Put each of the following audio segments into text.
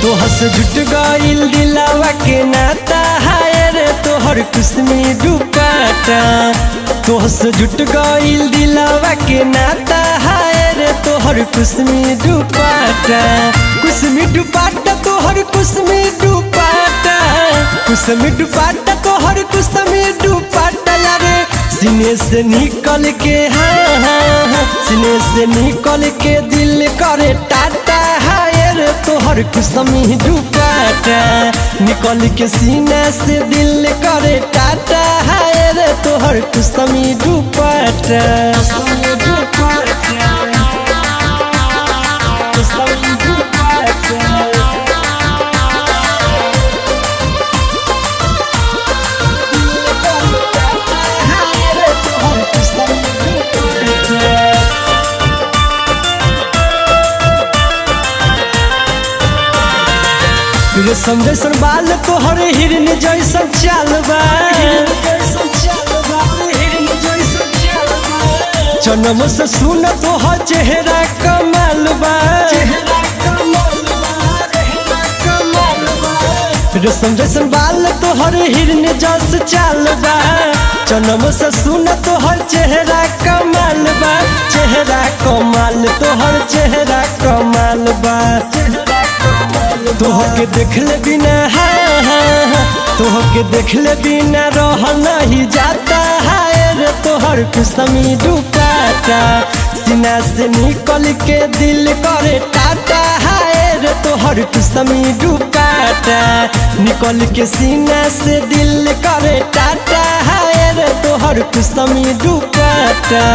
तोहर से जुट गईल दिलावा के नाता हाय रे तोहर कुसमी दुपाटा। तोहर से जुट गईल दिलावा के नाता हाय रे तोहर कुसमी दुपाटा। कुसमी दुपाटा तोहर कुसमी दुपाटा। कुसमी दुपाटा तोहर कुसमी दुपाटा यारे सीने से निकल के हाँ हाँ हाँ सीने से निकल के दिल करे टाटा हाय रे तोहर कुसमी दुपाटा। निकल के सीने से दिल करे टाटा हाय रे तोहर कुसमी दुपाटा। रेशम जैसन बाल तोहर हिरन जैसन चाल बा। जन्म से सुन तोहर चेहरा कमाल बा। रेशम जैसन बाल तोहर हिरन जस चाल बा। जन्म से सुन तोहर चेहरा कमाल बा। चेहरा कमाल तोहर चेहरा कमाल बा। तोहके देखले बिना हाँ हाँ हाँ तोहके देखले बिना रह नहीं जाता हाय रे तोहर कुसमी दुपाटा। सीना से निकल के दिल करे टाटा हाय रे तोहर कुसमी दुपाटा। निकल के सीना से दिल करे टाटा हाय रे तोहर कुसमी दुपाटा।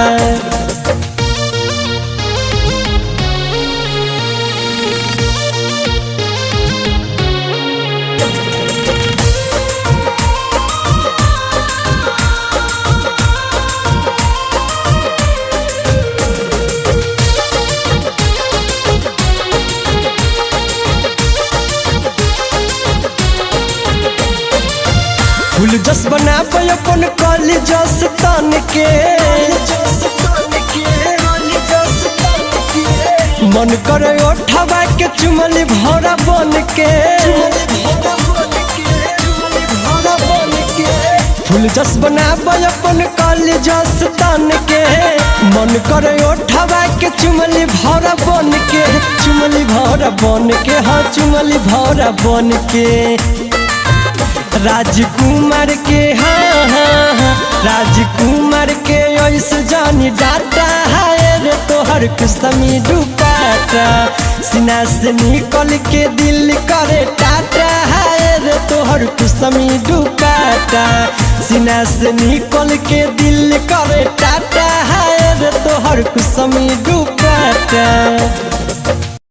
फूल जस बना अपन कल जस तन के मन करे ओठवा के चुमली भौरा बन के। फूल जस बना अपन कल जस तन के मन करे ओठवा के चुमली भौरा बन के। चुमली भौरा बन के हाँ चुमली भौरा बन के। राजकुमार के हाँ हाँ हाँ राजकुमार के ऐसे जानी डाटा हाय रे तोहर कुसमी दुपाटा। सीना से निकल के दिल करे टाटा हाय रे तोहर कुसमी दुपाटा। सीना से निकल के दिल करे टाटा हाय रे तोहर कुसमी दुपाटा।